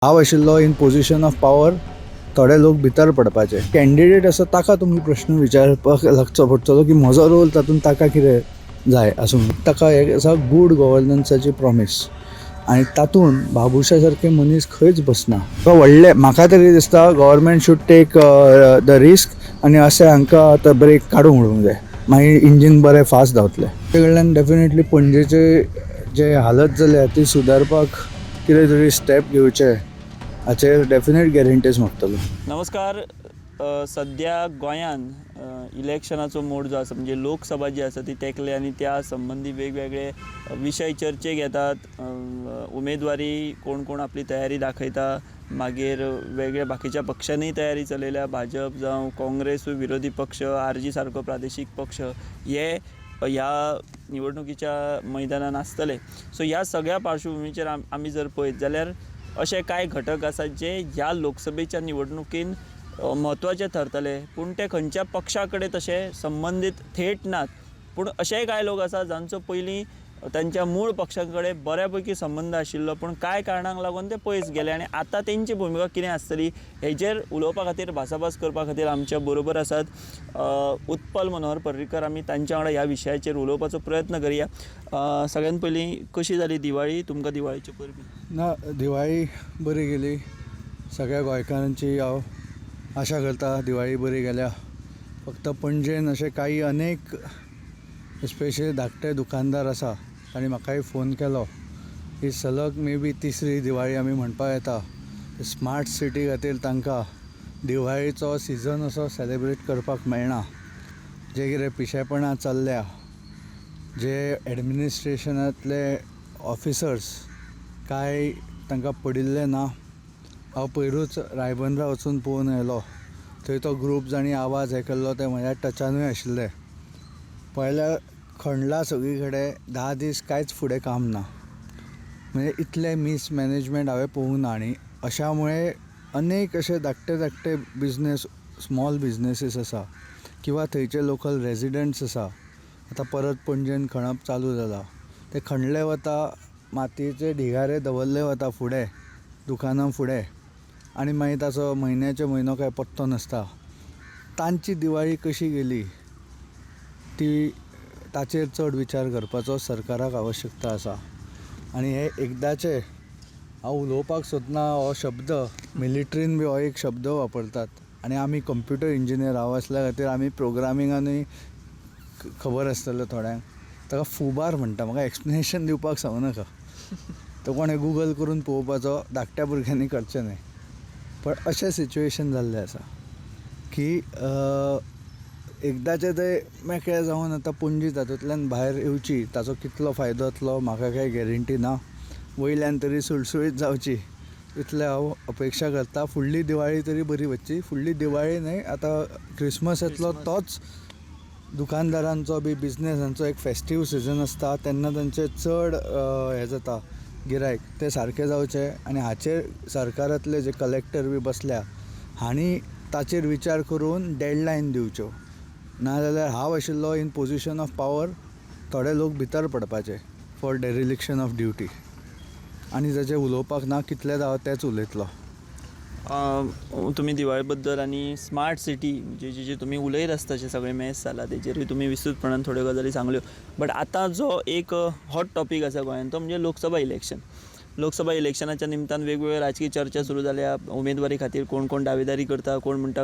हांव आशिल्लो in position of power, थोडे लोक भितर पडपाचे. कॅन्डिडेट आसा ताका तुमी प्रश्न विचारपाक लागचो पडटलो की म्हजो रोल तातूंत ताका कितें जाय आसूं. ताका एक आसा गूड गवर्नन्साची प्रॉमीस आनी तातूंत बाबुशा सारके मनीस खंयच बसना. तो व्हडले म्हाका तरी दिसता government should take the risk आनी अशें हांकां आतां ब्रेक काडूंक उडोवंक जाय, मागीर इंजीन बरें फास्ट धांवतलें. ते कडल्यान डेफिनेटली पणजेचे जे हालत जाल्या ती सुदारपाक कितें तरी स्टेप घेवचे हाचेर डेफिनेट गॅरंटीज मागतलो. नमस्कार. सद्या गोंयान इलेक्शनाचो मोड जो आसा, म्हणजे लोकसभा जी आसा ती तेंकल्या आनी त्या संबंदी वेगवेगळे विशय चर्चेक येतात. उमेदवारी कोण कोण आपली तयारी दाखयता, मागीर वेगळ्या बाकीच्या पक्षांनीय तयारी चलयल्या. भाजप जावं काँग्रेस, विरोधी पक्ष, आरजी सारको प्रादेशीक पक्ष हे ह्या निवडणुकीच्या मैदानान आसतले. सो ह्या सगळ्या पार्श्वभुमीचेर आमी जर पळयत जाल्यार अशे कांय घटक आसात जे ह्या लोकसभेच्या निवडणुकीन म्हत्वाचे थरतले, पूण ते खंयच्या पक्षा कडेन तशे संबंदीत थेट नात. पूण अशेय कांय लोक आसात जांचो पयलीं तांच्या मूळ पक्षां कडेन बऱ्या पैकी संबंद आशिल्लो, पूण कांय कारणांक लागून ते पयस गेले आनी आतां तेंची भुमिका कितें आसतली हेजेर उलोवपा खातीर, भासाभास करपा खातीर आमच्या बरोबर आसात उत्पल मनोहर पर्रीकर. आमी तांच्या वांगडा ह्या विशयाचेर उलोवपाचो प्रयत्न करया. सगळ्यान पयलीं कशी जाली दिवाळी तुमकां? दिवाळीच्यो परबी. ना, दिवाळी बरी गेली. सगळ्या गोंयकारांची हांव आशा करता दिवाळी बरी गेल्या. फक्त पणजेन अशे काही अनेक स्पेशली धाकटे दुकानदार आसा, तांणी म्हाकाय फोन केलो ही सलग मे बी तिसरी दिवाळी आमी म्हणपाक येता, स्मार्ट सिटी खातीर तांकां दिवाळीचो सिजन असो सेलेब्रेट करपाक मेळना. जे कितें पिशेपणां चल्ल्या, जे एडमिनिस्ट्रेशनांतले ऑफिसर्स कांय तांकां पडिल्लें ना. हांव पयरूच रायबंदरा वचून पळोवन आयलो, थंय तो ग्रूप जांणी आवाज हे केल्लो ते म्हज्या टचानूय आशिल्ले. पळयल्यार खणला सगळी कडेन, 10 दीस कांयच फुडें काम ना. म्हणजे इतलें मिसमॅनेजमेंट हांवें पळोवंक ना. आनी अशा मुळे अनेक अशे धाकटे धाकटे बिजनेस, स्मॉल बिजनेसीस आसा किंवा थंयचे लोकल रेजिडंट्स आसा. आतां परत पणजेन खणप चालू जाला, ते खणले वता, मातयेचे ढिगारे दवरले वता फुडें दुकानां फुडें आनी मागीर ताचो म्हयन्याचे म्हयनो कांय पत्तो नासता. तांची दिवाळी कशी गेली ती ताचेर चड विचार करपाचो सरकाराक आवश्यकता आसा. आनी हे एकदांचे हांव उलोवपाक सोदना हो शब्द, मिलिट्रीन बी हो एक शब्द वापरतात आनी आमी कंप्युटर इंजिनियर हांव आसल्या खातीर आमी प्रोग्रामिंगानूय खबर आसतलें थोड्यांक, ताका फुबार म्हणटा. म्हाका एक्सप्लेनेशन दिवपाक सांगू नाका, तो कोणें गुगल करून पळोवपाचो, धाकट्या भुरग्यांनी करचें न्हय. पण अशें सिच्युएशन जाल्लें आसा की एकदांचें ते मेकळे जावन आतां पणजी तातूंतल्यान भायर येवची, ताचो कितलो फायदो जातलो म्हाका कांय गॅरंटी ना. वयल्यान तरी सुळसुळीत जावची इतलें हांव अपेक्षा करता. फुडली दिवाळी तरी बरी वचची. फुडली दिवाळी न्हय, आतां क्रिसमस येतलो, तोच दुकानदारांचो बी बिजनेसांचो एक फेस्टीव सिजन आसता, तेन्ना तांचे चड हें जाता गिरायक, तें सारकें जावचें. आनी हाचेर सरकारांतले जे कलेक्टर बी बसल्या हांणी ताचेर विचार करून डेडलायन दिवच्यो, नाजाल्यार हांव आशिल्लो इन पोजिशन ऑफ पावर, थोडे लोक भितर पडपाचे फॉर डेरिलिक्शन ऑफ ड्युटी. आनी जाचें उलोवपाक ना कितलें हांव तेंच उलयतलो. तुमी दिवाळे बद्दल आनी स्मार्ट सिटी म्हणजे जे तुमी उलयत आसता, जे सगळें मॅस जाला तेजेरूय तुमी विस्तृतपणान थोड्यो गजाली सांगल्यो. बट आतां जो एक हॉट टॉपीक आसा गोंयांत तो म्हणजे लोकसभा इलेक्शन. लोकसभा इलेक्शनाच्या निमतान वेगवेगळ्यो राजकीय चर्चा सुरू जाल्या. उमेदवारी खातीर कोण कोण दावेदारी करता, कोण म्हणटा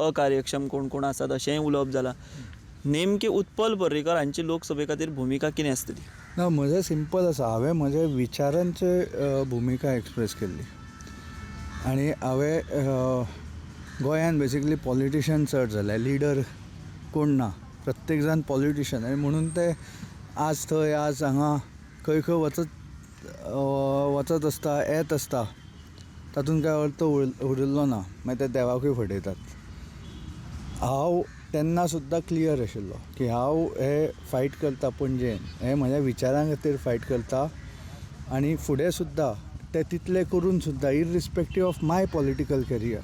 अकार्यक्षम कोण कोण आसात अशेंय उलोवप जालां. नेमके उत्पल पर्रीकर हांची लोकसभे खातीर भुमिका कितें आसतली? ना, म्हजें सिंपल आसा. हांवें म्हज्या विचारांचे भुमिका एक्सप्रेस केल्ली आनी हांवें गोंयांत बेसिकली पॉलिटिशन चड जाले, लिडर कोण ना, प्रत्येक जाण पॉलिटिशन. आनी म्हणून ते आज थंय आज हांगा खंय खंय वचत आसता, येत आसता, तातूंत कांय अर्थ उरिल्लो ना. मागीर ते देवाकूय फटयतात. हांव तेन्ना सुद्दां क्लियर आशिल्लो की हांव हे फायट करता पणजेन, हे म्हज्या विचारां खातीर फायट करता आनी फुडें सुद्दां ते तितले करून सुद्दां irrespective of my political career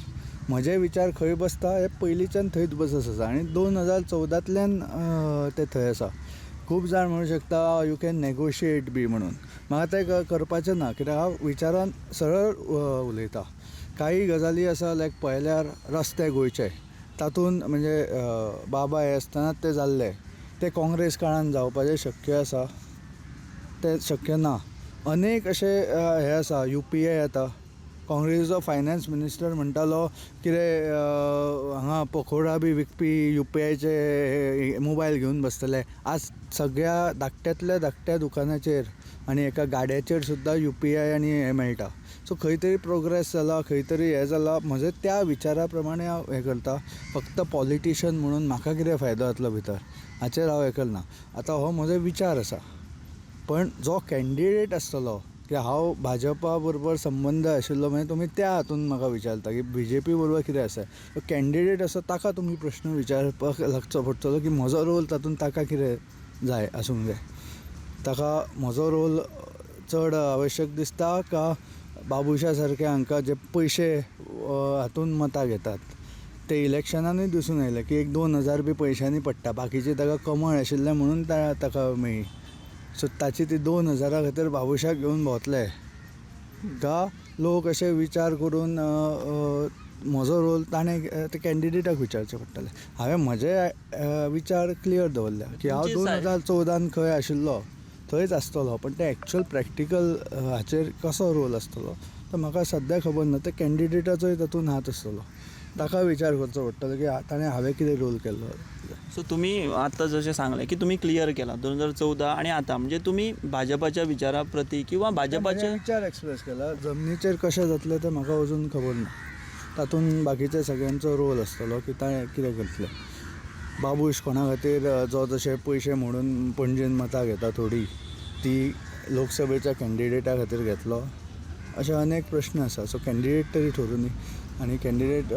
म्हजे विचार खंय बसता हे पयलींच्यान थंयच बसत आसा. आनी 2014तल्यान ते थंय आसा. खूब जाण म्हणू शकता you can negotiate बी म्हणून. म्हाका तें करपाचें ना, कित्याक हांव विचारान सरळ उलयता. काही गजाली आसा लायक पळयल्यार रस्ते गोंयचे तातूंत म्हणजे बाबा हे आसतना ते जाल्ले, ते काँग्रेस काळान जावपाचें शक्य आसा, तें शक्य ना. अनेक अशे हे आसा. UPI येता, काँग्रेसीचो फायनान्स मिनिस्टर म्हणटालो कितें हांगा पकोडा बी विकपी UPIचे मोबायल घेवन बसतले. आज सगळ्या धाकट्यांतल्या धाकट्या दुकानाचेर आनी एका गाड्याचेर सुद्दां UPI आनी हें मेळटा. सो खंय तरी प्रोग्रेस जाला, खंय तरी हें जाला. म्हजें त्या विचारा प्रमाणे हांव हें करता. फक्त पॉलिटिशन म्हणून म्हाका कितें फायदो जातलो भितर हाचेर हांव हें करना. आतां हो म्हजो विचार आसा. पण जो कॅन्डिडेट आसतलो की हांव भाजपा बरोबर संबंद आशिल्लो, मागीर तुमी त्या हातून म्हाका विचारता की BJP बरोबर कितें आसा. कॅन्डिडेट आसा ताका तुमी प्रश्न विचारपाक लागचो पडटलो की म्हजो रोल तातूंत ताका कितें जाय आसूंक जाय. ताका म्हजो रोल चड आवश्यक दिसता का बाबुशा सारके हांकां जे पयशे हातून मतां घेतात ते इलेक्शनानूय दिसून आयले की 1-2 हजार बी पयशांनी पडटा, बाकीचे ताका कमळ आशिल्लें म्हणून ताका मेळ्ळी. सो ताची ती 2 हजारा खातीर बाबुशाक घेवन भोंवतले का लोक, अशे विचार करून म्हजो रोल ताणें ते कॅन्डिडेटाक विचारचें पडटलें. हांवें म्हजे विचार क्लियर दवरल्या की हांव 2014न खंय आशिल्लो थंयच आसतलो, पण ते एक्चुअल प्रॅक्टिकल हाचेर कसो रोल आसतलो तो म्हाका सद्या खबर ना. ते कॅन्डिडेटाचोय तातूंत हात आसतलो, ताका विचार करचो पडटलो की ताणें हांवें कितें रोल केल्लो. सो तुमी आतां जशें सांगलें की तुमी क्लियर केला 2014 आनी आतां, म्हणजे तुमी भाजपाच्या विचारा प्रती किंवा भाजपाचे विचार एक्सप्रेस केला. जमनीचेर कशें जातलें तें म्हाका अजून खबर ना. तातूंत बाकीच्या सगळ्यांचो रोल आसतलो की ते कितें करतले. बाबूश कोणा खातीर जो जशे पयशे म्हणून पणजेन मतां घेता थोडीं, ती लोकसभेच्या कॅन्डिडेटा खातीर घेतलो, अशे अनेक प्रश्न आसा. सो कॅन्डिडेट तरी ठरूनी आनी कॅन्डिडेट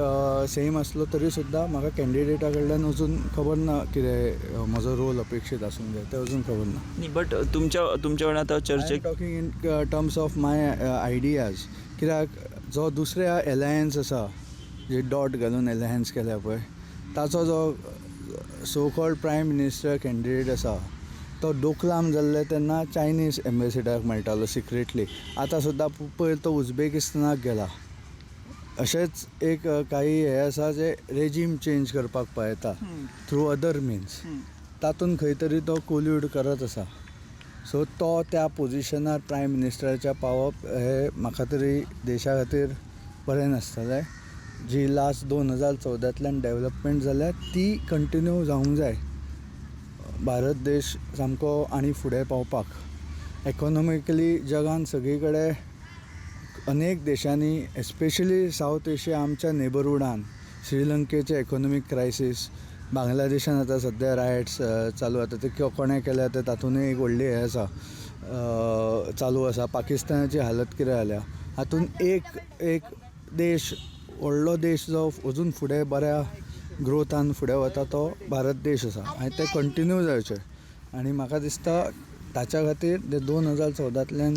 सेम आसलो तरी सुद्दां म्हाका कॅन्डिडेटा कडल्यान अजून खबर ना कितें म्हजो रोल अपेक्षीत आसूंक जाय तें अजून खबर ना. न्ही, बट तुमच्या तुमच्या कडेन आतां चर्चे Talking in terms of my ideas, कित्याक जो दुसऱ्या एलायन्स आसा, जे डॉट घालून एलायन्स केल्या पळय, ताचो जो so called prime minister candidate आसा तो डोकलाम जाल्ले तेन्ना चायनीज एम्बेसिडराक मेळटालो सिक्रेटली. आतां सुद्दां पयर तो उझबेकिस्तानाक गेला. अशेंच एक काही हे आसा जे रेजीम चेंज करपाक पळयता थ्रू अदर मिन्स, तातूंत खंय तरी तो कोल्यूड करत आसा. सो तो त्या पोजिशनार प्रायम मिनिस्टराच्या पावप हें म्हाका तरी देशा खातीर बरें नासतलें. जी लास्ट 2014तल्यान डेवलपमेंट जाल्या ती कंटिन्यू जावंक जाय भारत देश सामको आनी फुडें पावपाक. इकॉनॉमिकली जगान सगळी कडेन अनेक देशांनी, एस्पेशली सावथ एशिया आमच्या नेबरहुडान, श्रीलंकेचे इकॉनॉमीक क्रायसीस, बांगलादेशान आतां सद्या रायट्स चालू आसा, ते कोणें केल्या ते तातूंतय एक व्हडली हें आसा चालू आसा. पाकिस्तानाची हालत कितें जाल्या, हातूंत एक एक देश, व्हडलो देश जो अजून फुडें बऱ्या ग्रोथान फुडें वता तो भारत देश आसा आनी ते कंटिन्यू जावचें. आनी म्हाका दिसता ताच्या खातीर ते 2014तल्यान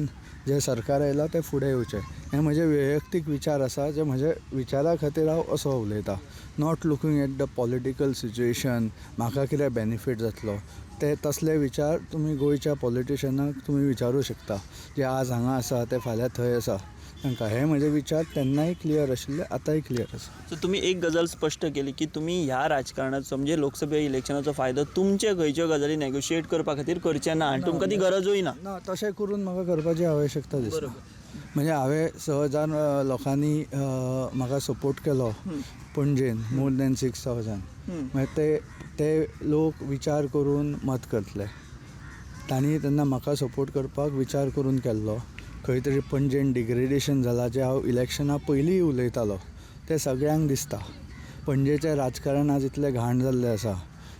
जें सरकार आयलां तें फुडें येवचें. हे म्हजे वैयक्तीक विचार आसा, जे म्हजे विचारा खातीर हांव असो उलयतां, not looking at the political situation. म्हाका कितें बेनिफीट जातलो ते तसले विचार तुमी गोंयच्या पॉलिटिशनाक तुमी विचारूं शकता, जे आज हांगा आसा ते फाल्यां थंय आसा तांकां. हे म्हजे विचार तेन्नाय क्लियर आशिल्ले, आतांय क्लियर आसा. सो तुमी एक गजाल स्पश्ट केली की तुमी ह्या राजकारणाचो, म्हणजे लोकसभे इलेक्शनाचो फायदो तुमचे खंयच्यो गजाली नेगोशिएट करपा खातीर करचे ना आनी तुमकां ती गरजूय ना. ना, तशें करून म्हाका करपाची आवश्यकता दिसना. म्हणजे हांवें 6,000 लोकांनी म्हाका सपोर्ट केलो पणजेन, मोर दॅन 6,000. मागीर ते ते लोक विचार करून मत करतले. तांणी तेन्ना म्हाका सपोर्ट करपाक विचार करून केल्लो. खंय तरी पणजेन डिग्रेडेशन जालां, जें हांव इलेक्शना पयलीं उलयतालो तें सगळ्यांक दिसता. पणजेचें राजकारण आज इतलें घाण जाल्लें आसा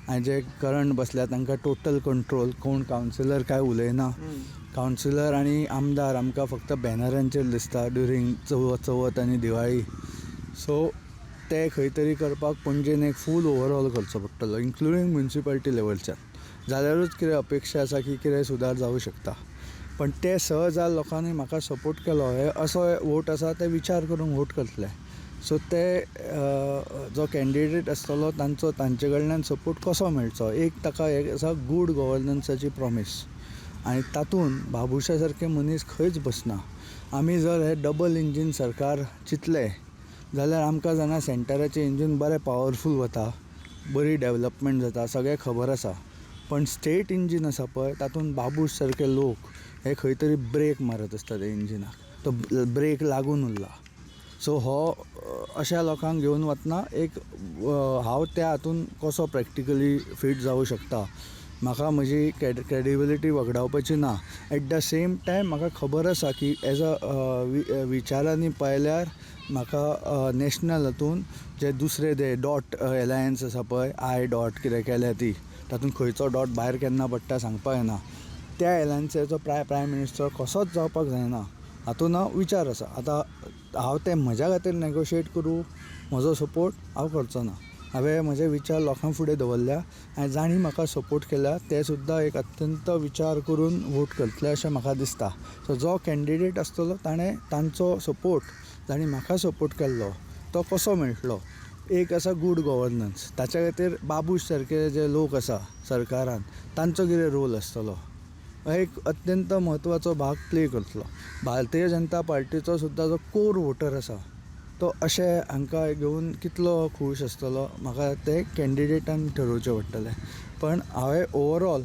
आनी जे करंट बसल्या तांकां टोटल कंट्रोल. कोण कावन्सिलर काय उलयना. कावन्सिलर आनी आमदार आमकां फक्त बॅनरांचेर दिसता ड्युरींग चवथ आनी दिवाळी. सो ते खंय तरी करपाक पणजेन एक फूल ओवरऑल करचो पडटलो, इन्क्लुडींग म्युनिसिपालिटी लेवलच्यान, जाल्यारूच कितें अपेक्षा आसा की कितें सुदार जावं शकता. पण ते 6,000 लोकांनी म्हाका सपोर्ट केलो, हे असो वोट आसा ते विचार करून वोट करतले. सो ते जो कॅन्डिडेट आसतलो तांचो तांचे कडल्यान सपोर्ट कसो मेळचो, एक ताका एक आसा गूड गव्हर्नन्साची प्रॉमीस आनी तातूंत बाबुशा सारके मनीस खंयच बसना. आमी जर हे डबल इंजीन सरकार चिंतलें जाल्यार आमकां जाणा सेंटराचें इंजीन बरें पावरफूल वता, बरी डेवलपमेंट जाता, सगळें खबर आसा. पण स्टेट इंजीन आसा पळय तातूंत बाबूश सारके लोक हे खंय तरी ब्रेक मारत आसता त्या इंजिनाक, तो ब्रेक लागून उरला. सो हो अशा लोकांक घेवन वतना एक हांव त्या हातून कसो प्रॅक्टिकली फीट जावं शकता, म्हाका म्हजी क्रेडिबिलिटी वगडावपाची ना. एट the same time म्हाका खबर आसा की एज अ विचारांनी पळयल्यार म्हाका नॅशनल हातून जे दुसरे ते डॉट एलायन्स आसा पळय, I dot कितें केल्या ती, तातूंत खंयचो डॉट भायर केन्ना पडटा सांगपाक येना, त्या एलायन्साचो प्रायम मिनिस्टर कसोच जावपाक जायना हातून हांव विचार आसा. आतां हांव तें म्हज्या खातीर नेगोशिएट करूं, म्हजो सपोर्ट हांव करचो ना. हांवें म्हजे विचार लोकां फुडें दवरल्या आनी जांणी म्हाका सपोर्ट केला ते सुद्दां एक अत्यंत विचार करून वोट करतले अशें म्हाका दिसता. सो जो कॅन्डिडेट आसतलो ताणें तांचो सपोर्ट, जांणी म्हाका सपोर्ट केल्लो तो कसो मेळटलो, एक आसा गूड गव्हर्नन्स, ताच्या खातीर बाबूश सारके जे लोक आसा सरकारान तांचो कितें रोल आसतलो एक अत्यंत म्हत्वाचो भाग प्ले करतलो. भारतीय जनता पार्टीचो सुद्दां जो कोर वोटर आसा तो अशें हांकां घेवन कितलो खूश आसतलो म्हाका तें कॅन्डिडेटान ठरोवचें पडटलें. पण हांवें ओवरऑल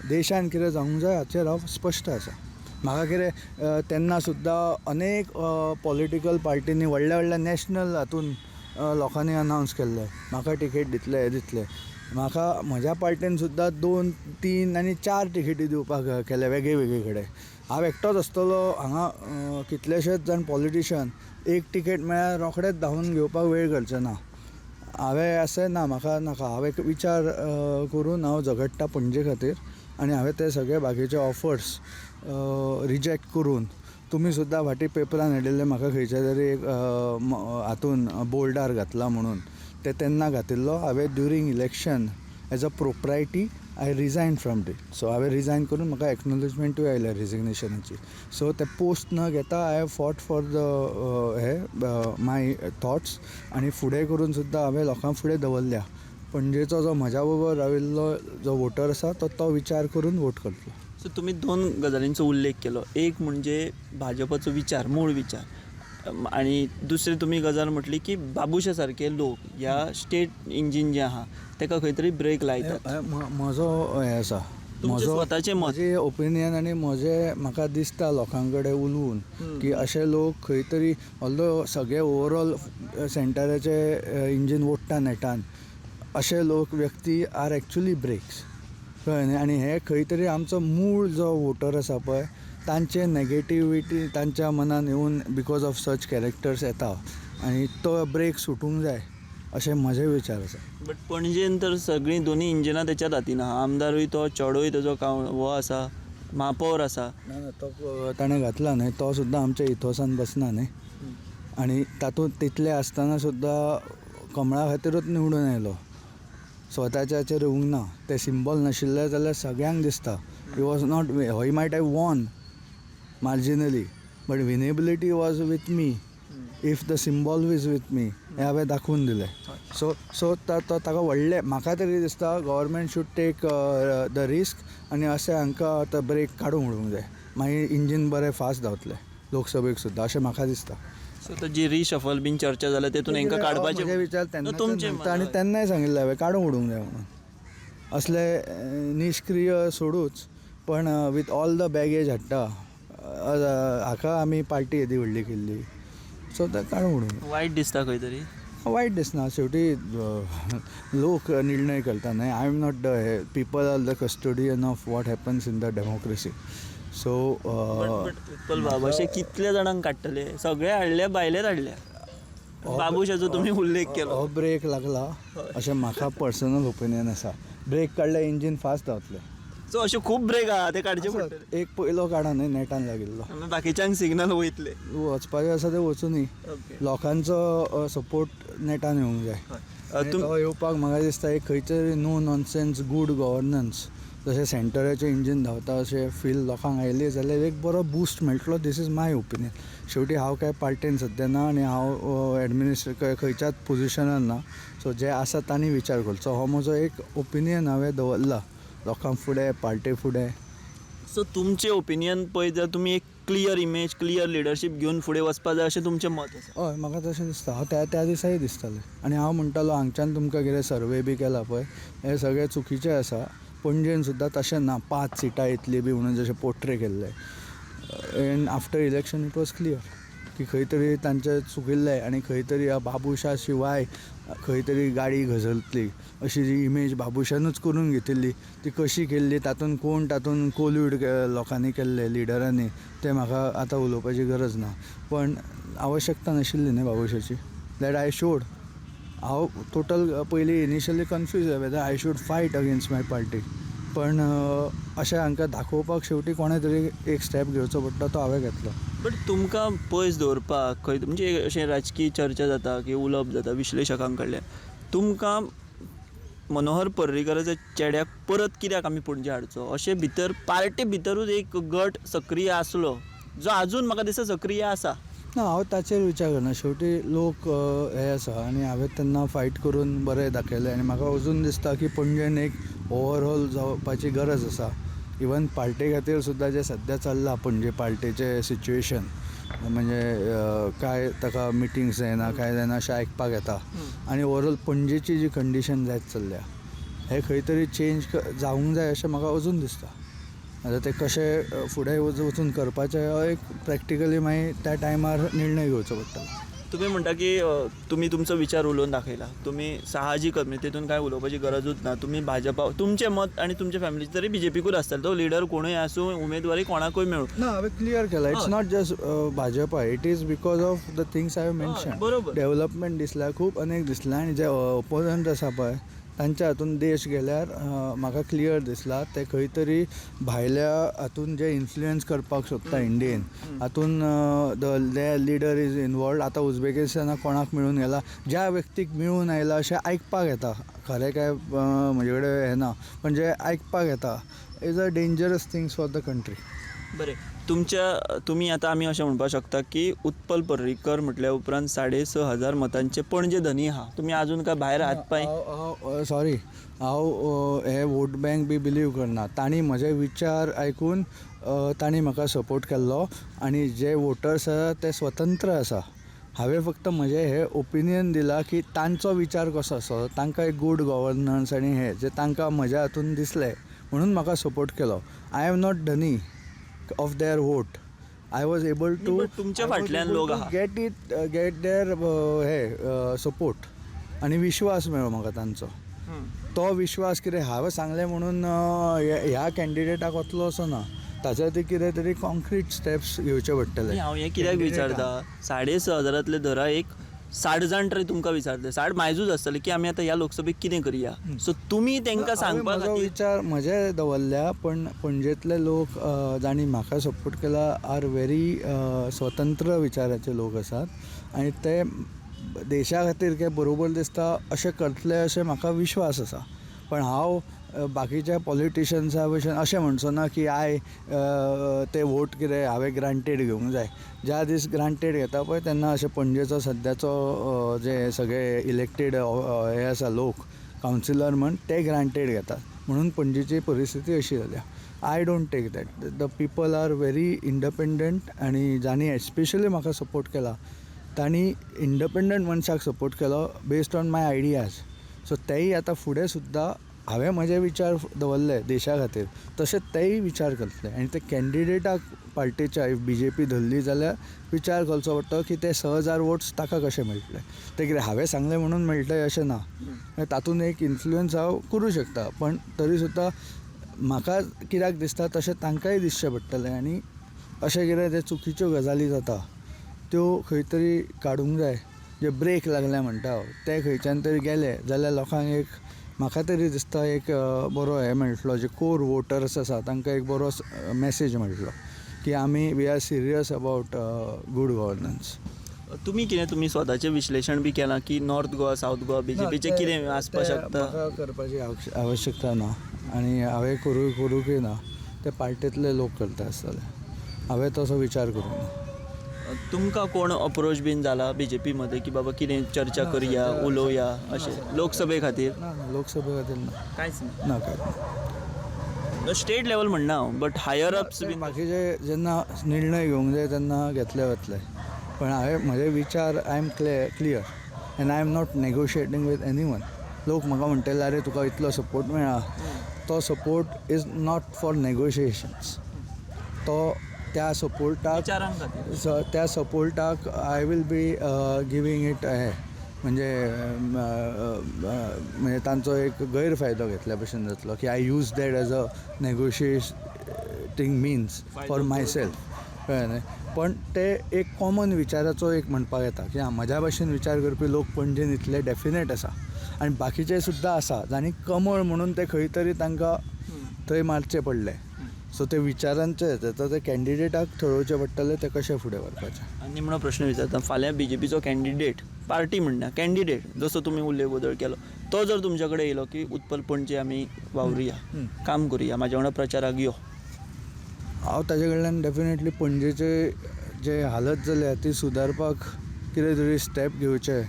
देशान कितें जावंक जाय हाचेर हांव स्पश्ट आसा. म्हाका कितें तेन्ना सुद्दां अनेक पॉलिटिकल पार्टींनी व्हडल्या व्हडल्या नॅशनल हातून लोकांनी अनावन्स केल्लें म्हाका टिकेट दितले, हें दितले. म्हाका म्हज्या पार्टीन सुद्दां 2, 3 आनी 4 टिकेटी दिवपाक केले वेगळे वेगळे कडेन. हांव एकटोच आसतलो हांगा, कितलेशेच जाण पॉलिटिशन एक टिकेट मेळ्ळ्यार रोखडेच धांवून घेवपाक वेळ करचे ना. हांवें अशें ना, म्हाका नाका, हांव एक विचार करून हांव झगडटा पणजे खातीर आनी हांवें ते सगळे बाकीचे ऑफर्स रिजेक्ट करून, तुमी सुद्दां फाटीं पेपरान हाडिल्ले म्हाका खंयच्या तरी एक हातून बोल्डार घातला म्हणून, ते तेन्ना घातिल्लो हांवें during election as a propriety I resign from it. So हांवें रिजायन करून म्हाका एक्नॉलेजमेंटूय आयल्या रिजिग्नेशनाची. सो ते पोस्ट न घेता I have fought for the hey my thoughts आनी फुडें करून सुद्दां हांवें लोकां फुडें दवरल्या. पणजेचो जो म्हज्या बरोबर राविल्लो जो वोटर आसा तो तो विचार करून वोट करतलो. सो तुमी 2 गजालींचो उल्लेख केलो, एक म्हणजे भाजपाचो विचार, मूळ विचार, आनी दुसरी तुमी गजाल म्हटली की बाबुशा सारके लोक ह्या स्टेट इंजीन जें आहा ताका खंय तरी ब्रेक लायतात. म्हजो हें आसा, तुमचें स्वताचें मत, म्हजें ओपिनियन आनी म्हजें म्हाका दिसता लोकां कडेन उलोवन की अशे लोक खंय तरी, ऑल्दो सगळे ओवरऑल सेंटराचे इंजीन ओडटा नेटान, अशे लोक व्यक्ती are actually breaks, कळ्ळें न्ही. आनी हे खंय तरी आमचो मूळ जो वोटर आसा पळय तांचे नेगेटिविटी तांच्या मनान येवन because of such characters येता आनी तो ब्रेक सुटूंक जाय अशें म्हजे विचार आसा. बट पणजेन तर सगळीं दोनी इंजिनां तेच्याच हातीन आहा, आमदारूय तो, चेडोय तेजो हो आसा, महापौर आसा. ना ना, तो ताणें घातला न्ही, तो सुद्दां आमच्या इथोसान बसना न्ही. आनी तातूंत तितलें आसतना सुद्दां कमळा खातीरूच निवडून आयलो, स्वताच्याचेर येवंक ना. तें सिंबल नाशिल्लें जाल्यार सगळ्यांक दिसता he was not, he might have won marginally but winnability was with me if the symbol is with me, हें हांवें दाखोवन दिलें. सो सो तो ताका व्हडलें म्हाका तरी दिसता government should take the risk आनी अशें हांकां आतां ब्रेक काडूंक उडोवंक जाय, मागीर इंजीन बरें फास्ट धांवतलें लोकसभेक सुद्दां अशें म्हाका दिसता. सो तो जी रिशफल बीन चर्चा जाल्या तेतून हांकां काडपाचें म्हजे विचार तेन्ना आनी तेन्नाय सांगिल्लें हांवें काडूंक उडोवंक जाय म्हणून, असले निश्क्रीय सोडूच, पण विथ ऑल the baggage हाडटा हाका आमी पार्टी येदी व्हडली केल्ली, सो तें काडून उडोवंक. वायट दिसता खंय तरी, वायट दिसना, शेवटी लोक निर्णय करता न्हय. I am not the people are the custodian of what happens in the democracy. So Utpal बाब अशें कितले जाणांक काडटले, सगळे हाडले, भायलेच हाडले, बाबूशाचो तुमी उल्लेख केलो, हो ब्रेक लागला अशें म्हाका पर्सनल ओपिनियन आसा. ब्रेक काडल्यार इंजीन फास्ट धांवतलें. सो अशे खूब ब्रेक आहा ते काडचे पडटले. एक पयलो काडा न्हय नेटान लागिल्लो, बाकीच्यांक सिग्नल वयतले, वचपाचें आसा ते वचुनी, लोकांचो सपोर्ट नेटान येवंक जाय. तो येवपाक म्हाका दिसता एक खंय तरी नो नॉनसेन्स गूड गव्हर्नन्स जशें सेंटराचें इंजीन धांवता अशें फील लोकांक आयली जाल्यार एक बरो बूस्ट मेळटलो. This is my opinion. शेवटी हांव काय पार्टेन सद्या ना आनी हांव एडमिनिस्ट्रे खंयच्याच पोजिशनान ना. सो जे आसा तांणी विचार करचो. हो म्हजो एक ओपिनियन हांवें दवरला लोकां फुडें, पार्टे फुडें. सो तुमचें ओपिनियन पळयत जाल्यार तुमी एक क्लियर इमेज, क्लियर लिडरशीप घेवन फुडें वचपा जाय अशें तुमचें मत आसा? हय, म्हाका तशें दिसता. हांव त्या त्या दिसाय दिसतालें आनी हांव म्हणटालो हांगच्यान तुमकां कितें सर्वे बी केला पळय, हें सगळें चुकीचें आसा. पणजेन सुद्दां तशें ना, 5 सिटां येतली बी म्हणून जशें पोर्ट्रे केल्लें. And after election it was clear की खंय तरी तांचें चुकिल्लें आनी खंय तरी बाबुशा शिवाय खंय तरी गाडी घसरतली अशी जी इमेज बाबुशानूच करून घेतिल्ली ती कशी केल्ली, तातूंत कोण तातूंत कोल्यूड लोकांनी केल्ले लिडरांनी, तें म्हाका आतां उलोवपाची गरज ना. पण आवश्यकता नाशिल्ली न्ही बाबुशाची. That I should. हांव टोटल पयलीं initially confuse whether I should fight against my party, पण अशें हांकां दाखोवपाक शेवटी कोणें तरी एक स्टेप घेवचो पडटा, तो हांवें घेतलो. बट तुमकां पयस दवरपाक खंय म्हणजे अशें राजकीय चर्चा जाता की उलोवप जाता विश्लेशकां कडल्यान, तुमकां मनोहर पर्रीकराच्या चेड्याक परत कित्याक आमी पणजे हाडचो अशें भितर पार्टी भितरूच एक गट सक्रीय आसलो जो आजून म्हाका दिसता सक्रीय आसा. ना, हांव ताचेर विचार करना. शेवटी लोक हे आसा आनी हांवें तेन्ना फायट करून बरें दाखयलें आनी म्हाका अजून दिसता की पणजेन एक ओवरऑल जावपाची गरज आसा. इवन पार्टे खातीर सुद्दां जें सद्या चल्लां पणजे पार्टेचें सिच्युएशन, म्हणजे काय ताका मिटिंग्स जायना, काय जायना अशें आयकपाक येता आनी ओवरऑल पणजेची जी कंडिशन जायत चल्ल्या हें खंय तरी चेंज जावंक जाय अशें म्हाका अजून दिसता. आतां तें कशें फुडें वचून करपाचें एक प्रॅक्टिकली मागीर त्या टायमार निर्णय घेवचो पडटलो. तुमी म्हणटा की तुमी तुमचो विचार उलोवन दाखयला, तुमी साहजीक म्हणजे तितून कांय उलोवपाची गरजूच ना. तुमी भाजपा तुमचें मत आनी तुमच्या फॅमिलीचें तरी बीजेपीकूच आसतलें, तो लिडर कोणूय आसूं, उमेदवारी कोणाकूय मेळूं. ना, हांवें क्लियर केलां, it's not just Bhajpa, it is because of the things I have mention. बरोबर, डेव्हलपमेंट दिसला खूब अनेक दिसला आनी जे ओपोनंट आसा पळय तांच्या हातून देश गेल्यार म्हाका क्लियर दिसला ते खंय तरी भायल्या हातून जे इन्फ्लुयन्स करपाक सोदता इंडियेन हातून the leader is involved. आतां उझबेकिस्तानाक कोणाक मेळून गेला, ज्या व्यक्तीक मेळून आयला अशें आयकपाक येता, खरें काय म्हजे कडेन हें ना, पण जें आयकपाक येता is a dangerous things for the country. बरें, तुमी आतां आमी अशें म्हणपाक शकता की उत्पल पर्रीकर म्हटल्या उपरांत 6,500 मतांचे पणजे धनी आहा, तुमी आजून काय भायर हात पांय? सॉरी, हांव हे वोट बँक बी बिलीव करना. तांणी म्हजे विचार आयकून तांणी म्हाका सपोर्ट केल्लो आनी जे वोटर्स आसा ते स्वतंत्र आसा. हांवें फक्त म्हजें हें ओपिनियन दिलां की तांचो विचार कसो आसा, तांकां एक गूड गवर्नन्स आनी हें जें तांकां म्हज्या हातून दिसलें म्हणून म्हाका सपोर्ट केलो. I am not धनी of their vote. I was able to तुमच्या फाटल्यान लोक आहा get it, get there hey support आनी विश्वास मेळ्ळो म्हाका तांचो. तो विश्वास कितें हांवें सांगलें म्हणून ह्या कॅन्डिडेटाक वतलो असो ना, ताच्या खातीर कितें तरी कॉन्क्रीट स्टेप्स घेवचे पडटले. हांव हें कित्याक विचारता, 6,500 धरा एक 60 जाण तरी तुमकां विचारतले, 60 मायजूच आसतले की आमी आतां ह्या लोकसभेक कितें करया. सो तुमी तांकां सांगपा म्हजो विचार म्हजे दवरल्या, पण पणजेंतले लोक जांणी म्हाका सपोर्ट केला are very स्वतंत्र विचाराचे लोक आसात आनी ते देशा खातीर कितें बरोबर दिसता अशें करतले अशें म्हाका विश्वास आसा. पण हांव बाकीच्या पॉलिटिशन्सा भशेन अशें म्हणचो ना की I ते वोट कितें हांवें ग्रांटेड घेवंक जाय. ज्या दीस ग्रांटेड घेता पळय तेन्ना अशें पणजेचो सद्याचो जे सगळे इलेक्टेड हे आसा लोक कावन्सिलर म्हण ते ग्रांटेड घेतात म्हणून पणजेची परिस्थिती अशी जाल्या. I don't take that. The people are very independent आनी जांणी एस्पेशली म्हाका सपोर्ट केला तांणी इंडिपेंडंट मनशाक सपोर्ट केलो based on my ideas. So तेय आतां फुडें सुद्दां हांवें म्हजे विचार दवरले देशा खातीर, तशें तेय विचार करतले आनी ते कॅन्डिडेटाक पार्टेच्या if B J P धरली जाल्यार विचार करचो पडटलो की ते 6,000 वोट्स ताका कशे मेळटले. ते कितें हांवें सांगलें म्हणून मेळटले अशें ना, तातूंत एक इन्फ्लुयन्स हांव करूं शकता, पण तरी सुद्दां म्हाका कित्याक दिसता तशें तांकांय दिसचें पडटलें. आनी अशें कितें ते चुकीच्यो गजाली जाता त्यो खंय तरी काडूंक जाय. जे ब्रेक लागले म्हणटा हांव ते खंयच्यान तरी गेले जाल्यार लोकांक एक म्हाका तरी दिसता एक बरो हें मेळटलो, जे कोर वोटर्स आसा तांकां एक बरो मॅसेज मेळटलो की आमी we are serious about good governance. तुमी कितें तुमी स्वताचें विश्लेशण बी केलां की नॉर्थ गोवा, सावथ गोवा बीजेपीचें कितें आसपाक शकता? म्हाका करपाची आवश्यकता ना. आनी हांवें करूंकय ना. ते पार्टेंतले लोक करता आसतले. हांवें तसो विचार करूंक ना. तुमकां कोण अप्रोच बीन जाला बीजेपी मध्ये की बाबा कितें चर्चा करया, उलोवया अशें लोकसभे खातीर? ना, ना, लोकसभे खातीर ना. कांयच ना? ना, कांयच. स्टेट लेवल म्हणना हांव, बट हायर अप्स बीन. बाकीचे जेन्ना निर्णय घेवंक जाय तेन्ना घेतले वतले, पण हांवें म्हजे विचार I am clear and I am not negotiating with anyone. लोक म्हाका म्हणटले अरे तुका इतलो सपोर्ट मेळ्ळा, तो support is not for negotiations. तो त्या सपोर्टाक, त्या सपोर्टाक I will be giving it हें म्हणजे म्हणजे तांचो एक गैरफायदो घेतल्या भशेन जातलो की I use that as a negotiating means for myself, कळ्ळें न्हय? पण ते एक कॉमन विचाराचो एक म्हणपाक येता की म्हज्या भशेन विचार करपी लोक पणजेन इतले डेफिनेट आसा आनी बाकीचे सुद्दां आसा जांणी कमळ म्हणून ते खंय तरी तांकां थंय मारचें पडलें. सो ते विचारांचे येता, ते कॅन्डिडेटाक थरोवचें पडटलें ते कशें फुडें व्हरपाचें. आनी निमणो प्रश्न विचारता, फाल्यां बीजेपीचो कॅन्डिडेट, पार्टी म्हणना, कॅन्डिडेट जसो तुमी उल्लेख वदळ केलो तो जर तुमच्या कडेन येयलो की उत्पल पणजे आमी वावरुया, काम करुया, म्हाज्या वांगडा प्रचाराक यो, हांव ताजे कडल्यान डेफिनेटली पणजेचे जे हालत जाल्या ती सुदारपाक कितें तरी स्टेप घेवचे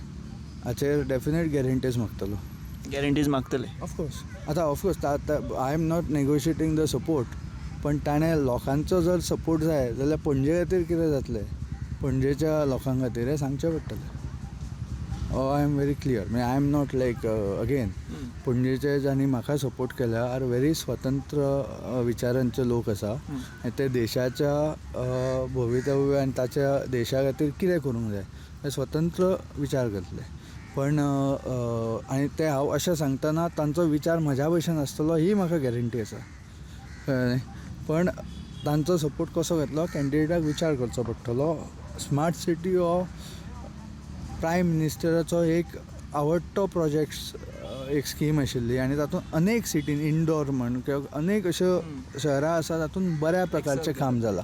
हाचेर डेफिनेट गॅरंटीज मागतलो. गॅरंटीज मागतले? ऑफकोर्स. आतां of course I am not negotiating the support, पण ताणें लोकांचो जर सपोर्ट जाय जाल्यार पणजे खातीर कितें जातलें, पणजेच्या लोकां खातीर हें सांगचें पडटलें. I am very clear, म्हणजे I am not like again पणजेचे जांणी म्हाका सपोर्ट केल्या are very स्वतंत्र विचारांचे लोक आसा आनी ते देशाच्या भवितव्य आनी ताच्या देशा खातीर कितें करूंक जाय हे स्वतंत्र विचार करतले. पण आनी ते हांव अशें सांगतना तांचो विचार म्हज्या भशेन आसतलो ही म्हाका गॅरंटी आसा, कळ्ळें? पण तांचो सपोर्ट कसो घेतलो कॅन्डिडेटाक विचार करचो पडटलो. स्मार्ट सिटी हो प्रायम मिनिस्टराचो एक आवडटो प्रोजेक्ट, एक स्कीम आशिल्ली आनी तातूंत अनेक सिटीन, इंडोर म्हण किंवा अनेक अश्यो शहरां आसा तातूंत बऱ्या प्रकारचें काम जालां,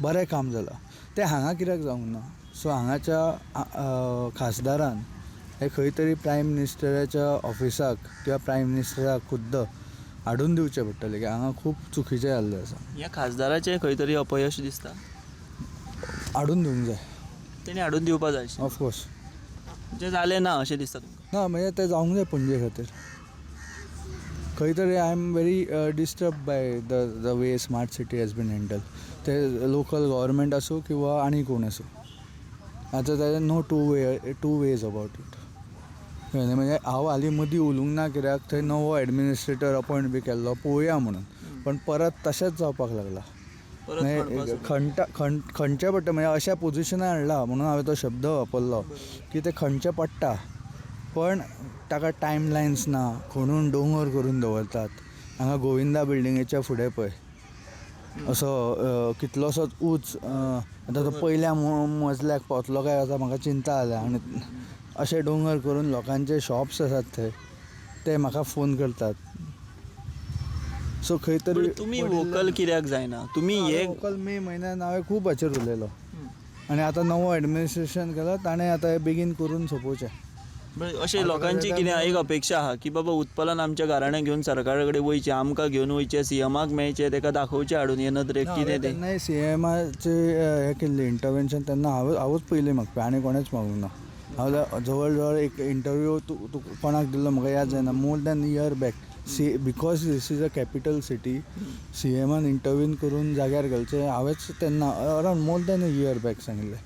बरें काम जालां. तें हांगा कित्याक जावंक ना? सो हांगाच्या खासदारान हें खंय तरी प्रायम मिनिस्टराच्या ऑफिसाक किंवा प्रायम मिनिस्टराक खुद्द हाडून दिवचें पडटलें की हांगा खूब चुकीचें जाल्लें आसा. ह्या खासदाराचें खंय तरी अपयश दिसता, हाडून दिवंक जाय, तेणी हाडून दिवपा जाय. ऑफकोर्स जें जालें ना अशें दिसता तुमकां? ना, म्हणजे तें जावंक जाय पणजे खातीर. खंय तरी I am very disturb by the way smart city has been handle. ते लोकल गव्हर्मेंट आसूं किंवा आनी कोण आसूं, आतां ताजें no two ways about it. म्हणजे हांव हालीं मदीं उलोवंक ना कित्याक थंय नवो एडमिनिस्ट्रेटर अपॉयंट बी केल्लो पळोवया म्हणून, पण परत तशेंच जावपाक लागला. खणचें पडटा, म्हणजे अशा पोजिशनार हाडला म्हणून हांवें तो शब्द वापरलो की ते खणचें पडटा, पण ताका टायम लायन्स ना, खणून दोंगर करून दवरतात. हांगा गोविंदा बिल्डिंगेच्या फुडें पळय असो कितलोसोच ऊंच, आतां तो पयल्या मजल्याक पावतलो काय आतां म्हाका चिंता जाल्या. आनी अशे दोंगर करून लोकांचे शॉप्स आसात थंय, ते म्हाका फोन करतात. सो खंय तरी तुमी वोकल कित्याक जायना? तुमी हे वोकल मे म्हयन्यान हांवें खूब हाचेर उलयलो आनी आतां नवो एडमिनिस्ट्रेशन केला ताणें आतां हें बेगीन करून सोंपोवचें. अशें लोकांची कितें एक अपेक्षा आहा की बाबा उत्पलान आमच्या घराण्याक घेवन सरकारा कडेन वयचें, आमकां घेवन वयचें, सीएमाक मेळचें, ताका दाखोवचें हाडून हे नदरेक कितें तें. तेन्नाय सीएमाचे हें केल्लें इंटरवेन्शन तेन्ना हांवूच पयलीं मागपी आनी कोणेंच मागूंक ना. हांव जवळ जवळ एक इंटरव्यू तूं कोणाक दिल्लो म्हाका याद जायना, more than year back, because this is a capital city, सीएमान intervene करून जाग्यार घालचें हांवेंच तेन्ना around more than a year back सांगिल्लें.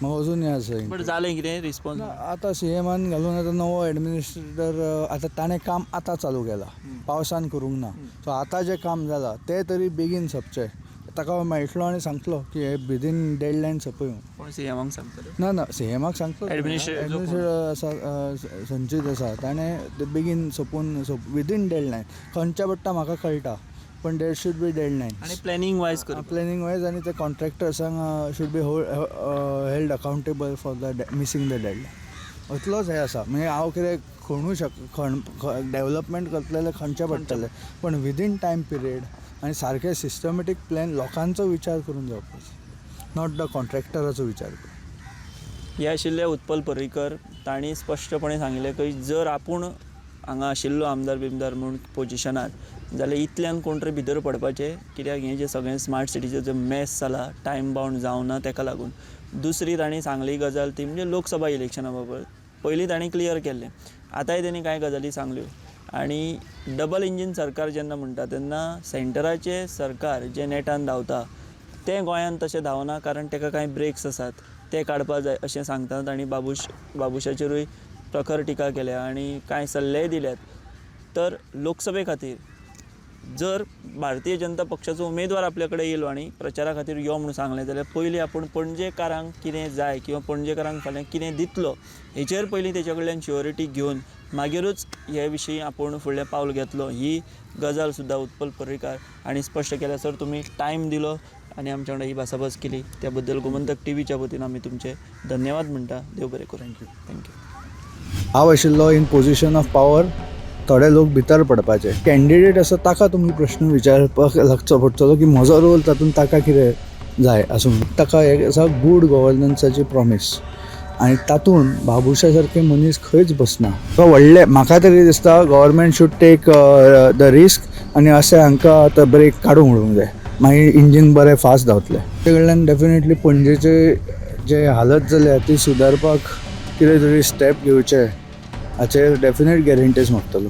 म्हाका अजून याद आसा. बट जालें कितें रिस्पॉन्स? आतां सीएमान घालून आतां नवो एडमिनिस्ट्रेटर, आतां ताणें काम आतां चालू केलां, पावसान करूंक ना. सो आतां जें काम जालां तें तरी बेगीन सोंपचें. ताका मेळटलो आनी सांगतलो की हे विदीन डेडलायन सोंपय. कोण सीएमाक सांगतलो? ना ना, सीएमाक सांगतलो. एडमिनिस्ट्रेटर आसा संचीत आसा, ताणें बेगीन सोंपून विदीन डेडलायन खंयच्या पडटा म्हाका कळटा, पण there should be deadline. आनी प्लॅनिंग वायज कर, प्लॅनिंग वायज, आनी ते कॉन्ट्रॅक्टर्सांक should be held accountable for the missing the deadline. इतलोच हें आसा. म्हणजे हांव कितें खणू शक डेवलपमेंट करतले जाल्यार खणचें पडटलें, पण विदीन टायम पिरियड आनी सारकें सिस्टमॅटीक प्लॅन लोकांचो विचार करून जावपाक, not the कॉन्ट्रॅक्टराचो विचार करून. हे आशिल्ले उत्पल पर्रीकर. तांणी स्पश्टपणे सांगिल्लें की जर आपूण हांगा आशिल्लो आमदार बिमदार म्हूण पोजिशनार जाल्यार इतल्यान कोण तरी भितर पडपाचें, कित्याक हें जें सगळें स्मार्ट सिटीचें जें मॅस जाला, टायम बावंड जावना तेका लागून. दुसरी तांणी सांगली गजाल ती म्हणजे लोकसभा इलेक्शना बाबत पयलीं तांणी क्लियर केल्लें, आतांय तेणी कांय गजाली सांगल्यो. आनी डबल इंजीन सरकार जेन्ना म्हणटा तेन्ना सेंटराचें सरकार जें नेटान धांवता तें गोंयांत तशें धांवना, कारण तेका कांय ब्रेक्स आसात ते काडपा जाय अशें सांगतना तांणी बाबूशाचेरूय प्रखर टिका केल्या आनी कांय सल्लेय दिल्यात. तर लोकसभे खातीर जर भारतीय जनता पक्षाचो उमेदवार आपल्या कडेन येयलो आनी प्रचारा खातीर यो म्हूण सांगलें जाल्यार पयलीं आपूण पणजेकारांक कितें जाय किंवा पणजेकारांक फाल्यां कितें दितलो हेचेर पयलीं तेच्या कडल्यान शुअरिटी घेवन मागीरूच हे विशीं आपूण फुडलें पावल घेतलो, ही गजाल सुद्दां उत्पल पर्रीकार हांणी स्पश्ट केल्या. सर, तुमी टायम दिलो आनी आमच्या वांगडा ही भासाभास केली त्या बद्दल गोमंतक टीव्हीच्या वतीन आमी तुमचे धन्यवाद म्हणटा. देव बरें करूं. Thank you. Thank you. हांव आशिल्लो इन पोजिशन ऑफ पावर, थोडे लोक भितर पडपाचे. कॅन्डिडेट आसा ताका तुमी प्रश्न विचारपाक लागचो पडटलो की म्हजो रोल तातूंत ताका कितें जाय आसूं. ताका एक आसा गूड गवर्नन्साची प्रॉमीस आनी तातूंत बाबुशा सारके मनीस खंयच बसना. तो व्हडले म्हाका तरी दिसता government should take the risk आनी अशें हांकां आतां ब्रेक काडूंक उडोवंक जाय, मागीर इंजीन बरें फास्ट धांवतलें. ते कडल्यान डेफिनेटली पणजेचे जे हालत जाल्या ती सुदारपाक कितें तरी स्टेप घेवचे हाचेर डेफिनेट गॅरंटीज मागतलो.